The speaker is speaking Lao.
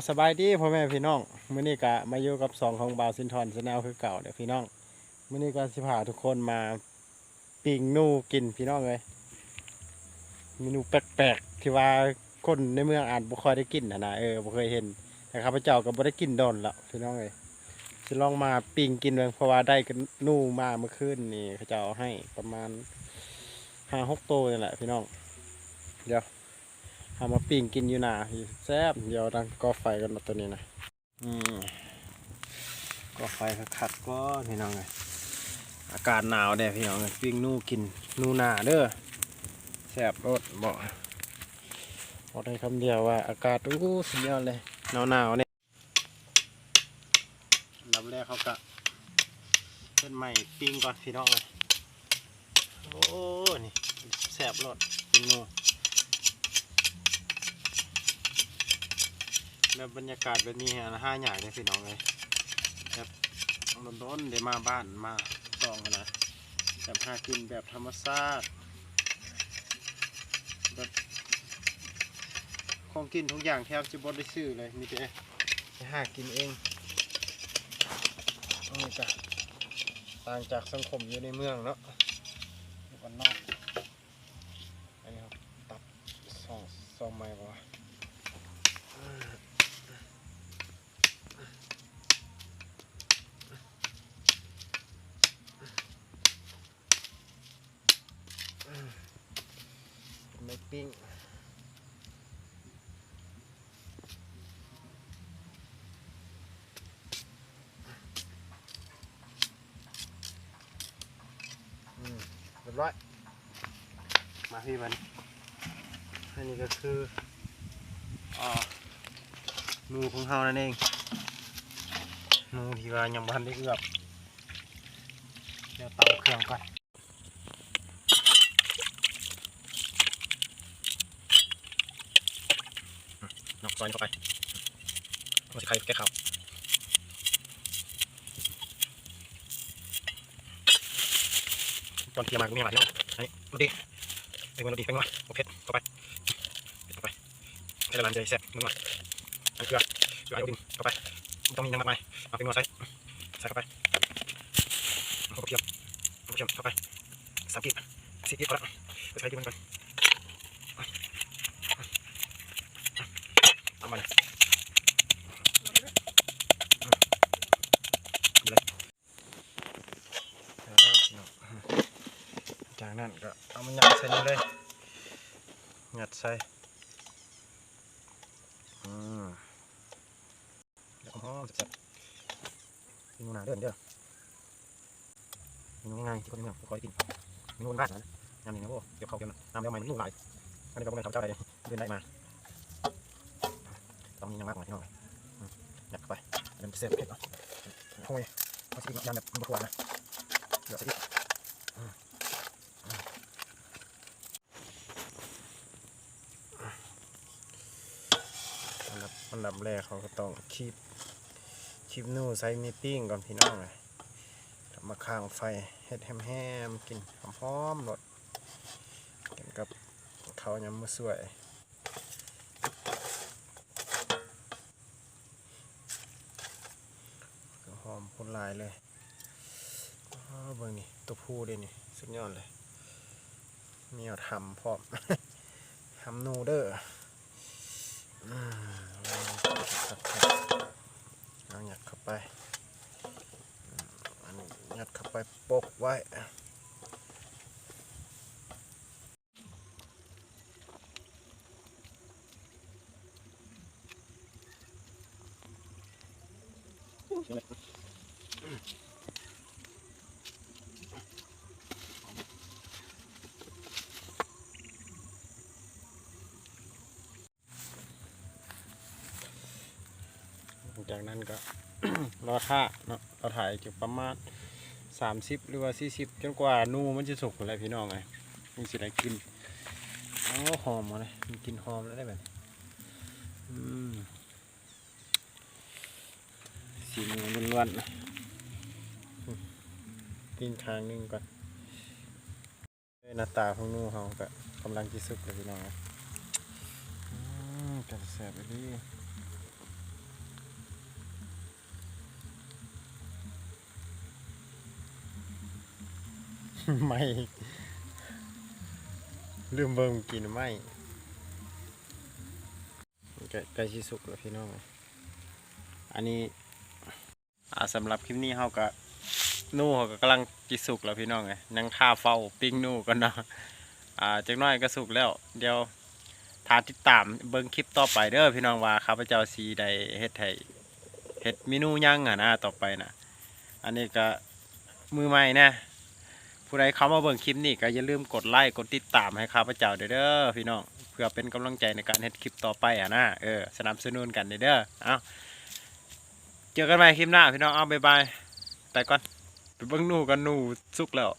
ສະບາຍດີພໍ່ແມ່ພີ່ນ້ອງ, ມື້ນີ້ກະມາຢູ່ກັບຊ່ອງຂອງບ່າວສິນທອນ Channel ຄືເກົ່າເດີ້ພີ່ນ້ອງ. ມື້ນີ້ກະຊິພາທຸກຄົນມາປີ້ງໜູກິນພີ່ນ້ອງເອີຍ. ເມນູແປກໆ ທີ່ວ່າຄົນໃນເມືອງອາດບໍ່ຄ່ອຍໄດ້ກິນຫັ້ນນະ, ເອີ ບໍ່ເຄີຍເຫັນ, ແຕ່ຂ້າພະເຈົ້າກໍບໍ່ໄດ້ກິນດົນແລ້ວພີ່ນ້ອງເອີຍ. ຊິລອງມາປີ້ງກິນເບິ່ງ ເພາະວ່າໄດ້ໜູມາມື້ຄືນນີ້ ເຂົາເຈົ້າເອົາໃຫ້ປະມານຫ້າຫົກໂຕນີ້ແຫຼະພີ່ນ້ອງ. ດຽວ ເຮົາມາປີ້ງກິນຢູ່ໜ້າ ແຊບ. ດຽວຕັ້ງກໍ່ໄຟກ່ອນເນາະ ໂຕນີ້ນະ. ອືມ ກໍ່ໄຟຄັກໆກ່ອນພີ່ນ້ອງເອີຍ. ອາກາດໜາວແດ່ພີ່ນ້ອງເອີຍ, ປີ້ງໜູກິນ ໜູໜ້າເດີ້. ແຊບໂລດ ບອກ ບອກໄດ້ຄຳດຽວວ່າອາກາດ ໂອ້ ສຸດຍອດເລີຍ ໜາວໆນີ້. ອັນດັບແລກເຮົາກະເຮັດໄມ້ປີ້ງກ່ອນພີ່ນ້ອງເອີຍ. ໂອ້ ນີ້ແຊບໂລດ ເປັນໜູ. ແບບບັນຍາກາດແບບນີ້ຫາ ຫາຍາກເດ້ພີ່ນ້ອງເອີຍ, ແບບດົນໆ ໄດ້ມາບ້ານມາຊ່ອງຫັ້ນນະ, ແບບຫາກິນແບບທຳມະຊາດ ແບບຂອງກິນທຸກຢ່າງແທບຈະບໍ່ໄດ້ຊື້ເລີຍ, ມີແຕ່ໄປຫາກິນເອງ. ອັນນີ້ກະຕ່າງຈາກສັງຄົມຢູ່ໃນເມືອງເນາະ ຢູ່ບ້ານນອກ. ອັນນີ້ເຮົາຕັດຊ່ອງ ຊ່ອງໃໝ່ບໍ່ວະ? ໄມ້ປີ້ງ. ອືມ ຮຽບຮ້ອຍ. ມາພີ່ບັດນີ້ ອັນນີ້ກໍຄື ອ່າ ໜູຂອງເຮົານັ້ນເອງ, ໜູທີ່ວ່າຍັງບໍ່ທັນໄດ້ເອືອບ. ດຽວຕຳເຄື່ອງກ່ອນ. ເນາະ ຊອຍເຂົ້າໄປ ມັນຊິໄຄແກ່ເຂົ້າ. ຕອນເຄຍມາກໍມີຫຼາຍເນາະ ອັນນີ້ໂລດດີ ແປ້ງນົວໂລດດີ ແປ້ງນົວ ບໍ່ເຜັດ ເຂົ້າໄປ ເຜັດເຂົ້າໄປ ໃສ່ຫຼາຍໆ ມັນຈະແຊບ ນົວ. ອັນເກືອ ເກືອໂລດດີ ເຂົ້າໄປ ບໍ່ຕ້ອງມີຫຍັງມາກມາຍ ເອົາແປ້ງນົວໃສ່ ໃສ່ເຂົ້າໄປ ຫົວກະທຽມ ຫົວກະທຽມເຂົ້າໄປ ສາມກີບ ສີ່ກີບ ພໍແລ້ວ ໃສ່ກີບມັນກ່ອນ ປະມານນີ້ ເອົາເລີຍ. ອ່າ ພີ່ນ້ອງ ຈາກນັ້ນກໍເອົາມາຍັດໃສ່ນີ້ເລີຍ ຍັດໃສ່ ອືມ ແລ້ວກໍຫອມແຊບໆ ເມນູໜ້າເດີ ເດີ ເມນູງ່າຍໆ ທີ່ຄົນໃນເມືອງບໍ່ຄ່ອຍໄດ້ກິນ ເມນູບ້ານໆ ນະ. ຍາມນີ້ນະ ໂອ້ ກ່ຽວເຂົ້າກ່ຽວນ້ຳແລ້ວໃໝ່ ມັນໜູຫຼາຍ ອັນນີ້ກໍບໍ່ແມ່ນຂ້າພະເຈົ້າໄດ້ເດ້ ເພິ່ນໄດ້ມາ ຕ້ອງມີຫຍັງມາກມາຍ ພີ່ນ້ອງ ອືມ ຍັດເຂົ້າໄປ ມັນຈະແຊບເຜັດເນາະ. ໂອ້ຍ ເຮົາຊິກິນຍາມແບບມັນບໍ່ທົ່ວນະ ເຫຼືອໃສ່ອີກ ອືມ ອືມ ອັນດັບ ອັນດັບແລກເຮົາກໍຕ້ອງຄີບ ຄີບໜູໃສ່ມີປີ້ງກ່ອນ ພີ່ນ້ອງເອີຍ. ມາຄ້າງໄຟເຮັດແຮມໆ ກິນຫອມໆໂລດ ກິນກັບເຂົ້າຍາມມື້ສວຍ ຫອມໂຄດຫຼາຍເລີຍ. ອ້າວ ເບິ່ງນີ້ ໂຕຜູ້ເດ້ນີ້ ສຸດຍອດເລີຍ ມີຫອດຫຳພ້ອມ ຫຳໜູເດີ. ອືມ ເອົາຍັດເຂົ້າໄປ ອືມ ອັນນີ້ຍັດເຂົ້າໄປປົກໄວ້. ຫຼັງຈາກນັ້ນກໍ ລໍຖ້າເນາະ ລໍຖ້າອີກປະມານສາມສິບ ຫຼືວ່າສີ່ສິບ ຈົນກວ່າໜູມັນຊິສຸກພຸ້ນແຫຼະ ພີ່ນ້ອງເອີຍ ມັນຊິໄດ້ກິນ. ໂອ້ ຫອມເລີຍ ມີກິ່ນຫອມແລ້ວເດ້ບັດນີ້. ອືມ ສີໜູລ້ວນໆ ປີ້ງຂ້າງໜຶ່ງກ່ອນ. ເອີ ໜ້າຕາຂອງໜູເຮົາກໍກຳລັງຊິສຸກແລ້ວ ພີ່ນ້ອງເອີຍ. ອືມ ເປັນຕາແຊບອີ່ຫຼີ. ໄໝ້ ລືມເບິ່ງກິນໄໝ້ ໃກ້ ໃກ້ຊິສຸກແລ້ວພີ່ນ້ອງ. ອັນນີ້ ອ່າ ສຳລັບຄລິບນີ້ເຮົາກະ ໜູເຮົາກະກຳລັງຊິສຸກແລ້ວພີ່ນ້ອງເອີຍ ຍັງຖ້າເຝົ້າປີ້ງໜູກ່ອນເນາະ. ອ່າ ຈັກໜ້ອຍກະສຸກແລ້ວ ດຽວຖ້າຕິດຕາມເບິ່ງຄລິບຕໍ່ໄປເດີພີ່ນ້ອງ ວ່າຂ້າພະເຈົ້າຊິໄດ້ເຮັດໃຫ້ ເຮັດເມນູຫຍັງຫັ້ນນະຕໍ່ໄປນະ. ອັນນີ້ກະມືໃໝ່ແດ່ ຜູ້ໃດເຂົ້າມາເບິ່ງຄລິບນີ້ກະຢ່າລືມກົດໄລກົດຕິດຕາມໃຫ້ຂ້າພະເຈົ້າແດ່ເດີພີ່ນ້ອງ ເພື່ອເປັນກຳລັງໃຈໃນການເຮັດຄລິບຕໍ່ໄປຫັ້ນນະ. ເອີ ສະໜັບສະໜູນກັນແດ່ເດີ. ເອົາ ເຈີກັນໃໝ່ຄລິບໜ້າພີ່ນ້ອງ ເອົາ ບາຍບາຍ ໄປກ່ອນ ໄປເບິ່ງໜູກ່ອນ ໜູສຸກແລ້ວ.